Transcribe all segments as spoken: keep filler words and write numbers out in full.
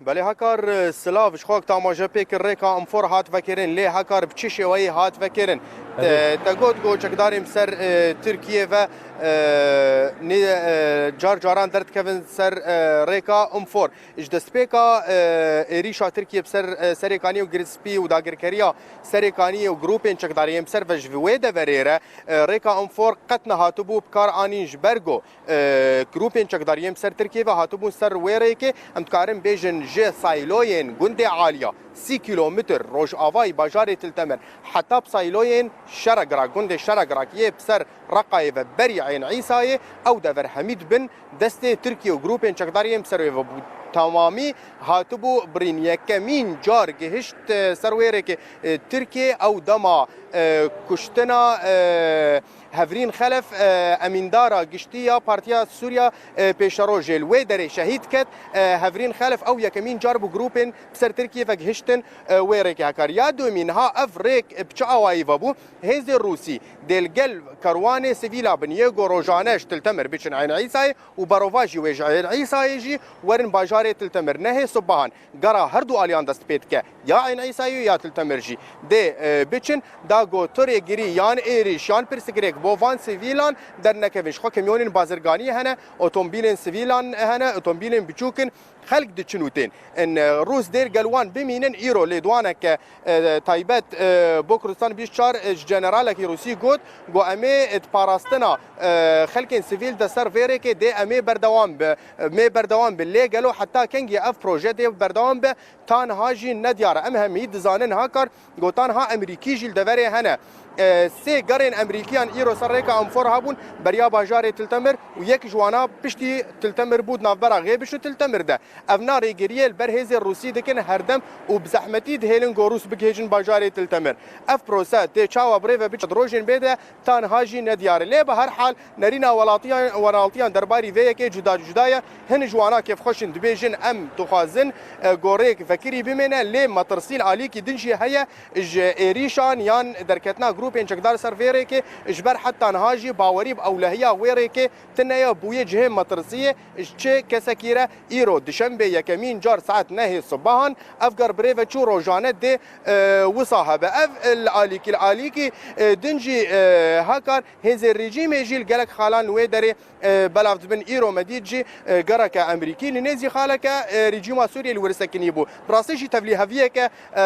Belê Hakar, e, silav, ji xwe tamaşe pê kir, rêka Infor hat vekirin, lê Hakar bi çi şêweyî hat vekirin? Belê. E, te got ku çekdarên ser, e, Tirkiye ve, e, nê, e, car caran derdikevin ser, e, rêka Infor. Ji destpêka, e, êrîşa Tirkiye bi ser, e, Serêkaniyê û Girspî û dagirkeriya Serêkaniyê û grûpên çekdariyên bi ser ve ji wê deverê re, e, rêka Infor qet nehatibû bi kar anîn, ji ber ku e, grûpên çekdariyên bi ser Tirkiyê ve hatibûn ser wê rêkê, em dikarin bêjin ji sayloyên gundê Aliya sî kîlometr rojavayî bajarê Til Temir heta bi sayloyên Şeregirak, gundê Şeregirak yê bi ser Reqayê ve berî Eyn Îsayê, ew dever hemî dibin destê Tirkiye û grûpên çekdariyên bi ser wê ve bû. Temamî hatibû birîn. Yekemîn car gihişt, e, ser wê rêkê, e, Tirkiye, ew dema, e, kuştina, e, Hevrîn Xelef, e, emîndara giştî ya Partiya Sûriya, e, Pêşerojê li wê derê şehîd ket. E, Hevrîn Xelef ew yekemîn car bû grûpên bi ser Tirkiyê ve gihiştin, e, wê rêkê Hakar. Ya dûmî niha ev rêk bi çi awayî vebû? Hêzê Rûsî dê li gel kerwanê sivîla bin yê ku rojane ji Til Temir biçin Eyn Îsayê û berovajî wê ji Eyn Îsayê jî werin bajarê Til Temir. Nehê sibehan gera her du aliyan dest pê dike. Ya Eyn Îsayê ya Til Temir jî dê, e, biçin, da ku tu rêgirî yan êrîş yan pirsgirêk bo van sivîlan dernekevin. Ji xwe kamyonên bazirganiyê hene, otomobîlên sivîlan hene, otomobîlên biçûk in, xelk diçin û tên. In, e, Rûs dê li gel wan bimînin. Îro lêdwaneke, e, taybet, e, bo Kurdistan bîst çar, e, ji generalekî Rûsî got, got, em ê, e, di parastina, e, xelkên sivîl de ser vê rêkê dê em ê berdewam bi, em ê berdewam bi. Lê gelo heta kengî ev proje dê berdewam be? Ta niha jî nediyar e. Em hemî dizanin Hakar, gotan ha Emerîkî jî li deverê hene. E, sê gerên Emerîkiyan îro ser rêka Infor hebûn beriya bajarê Til Temir û yek ji wana piştî Til Temir bû di navbera Xêbiş û Til Temir de. Ev na rêgiriyê li ber hêzê Rûsî dikin herdem û bi zehmetî dihêlin ku Rûs bigihêjin bajarê Til Temir. Ev prose tê çawa bi rê ve biçe di rojên bê de, ta niha jî nediyar e. Lê bi her hal nerîna welatiyan, welatîyan derbarî vê yekê cuda cuda ye. Hin ji wana kêfxweş in, dibêjin, em dixwazin, e, gorêk vekirî bimêne, lê metirsî li alîkî din jî heye ji êrîşan yan derketina grûpên çekdar ser vê rêkê, ji ber heta niha jî bawerî bi ewlehiya wê rêkê tune ye, bûye cihê metirsiyê ji çi kesekî re. Îro dişembê yekemîn car saet nehê sibehan ev gar bi rê ve çû, rojane dê, e, wisa hebe. Ev, e, li alîkî, li alîkî, e, din jî, e, Hakar, hêzê rejîmê jî li gelek xalan li wê derê, e, belav dibin. Îro me dît jî, e, gereke Emerîkî li nêzî xaleke, e, rejîma Sûriyê li wir sekinî bû. Bi rastî jî tevlîheviyeke, e,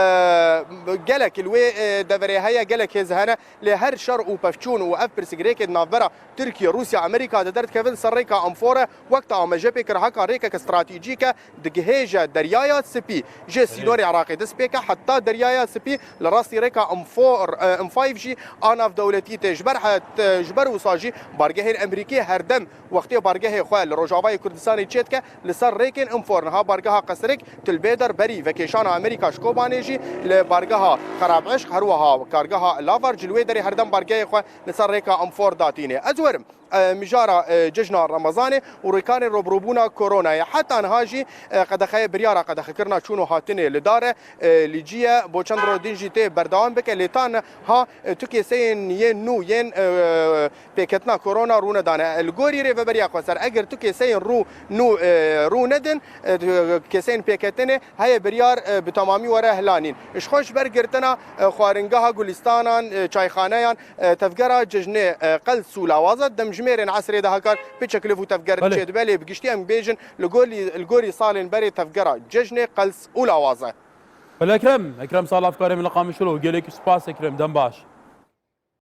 gelek li wê, e, deverê heye, gelek hêz hene. Lê her şer û pevçûn û ev pirsgirêkê di navbera Tirkiye, Rûsya, Amerîka de derdikevin ser rêka Infor e. Wek te amaje pê kir, Hakar, rêkeke stratejîk e, digihêje Deryaya Spî, ji sînorê Iraqê dest pê ke heta Deryaya Spî, li rastî rêka Infor, e, Infive jî a navdewletî tê. Ji ber het, e, ji ber wisa jî bargehên Emerîkî herdem wextê bargehê xwe li Rojavayê Kurdistanê çêdike, li ser rêkên Infor. Niha bargeha Qesrik, Til Bêder, berî vekêşana Amerîka ji Kobanê jî li bargeha Xerab Eşq, her wiha kargeha Lavar, ji li wê derê herdem bargehê xwe li ser rêka Infor datîne. Ez werim, e, mijara, e, cejna Remezanê û rêkarên robirûbûna koronayê. Heta niha jî, e, qedexeyê, biryara qedexekirina çûn û hatinê li dar e, e, li cî ye. Bo çend roj din jî tê berdewam bike, lê ta niha, e, tu kêseyên yên nû yên, e, pêketina korona rûnedane. E, li gorî Rêveberiya Xweser, eger tu kêseyên rû nû, e, rûnedin, e, kêseyên pêketinê heye biryar, e, bi temamî were hilanîn. Ji xwe ji ber girtina, e, xwaringeha Gulîstanan, e, çayxaneyan, e, tevgera cejnê, e, Qels û Lawaza, demjimêrên esrê de Hakar piçek liv û tevger Belê. çêdibe, lê bi giştî em bêjin li gorî, li gorî salên berê tevgera cejnê Qels û Lawaza. Belê Ekrem, Ekrem Sal, avkarê min li Qamişlo, gelekî spas Ekrem, dem baş.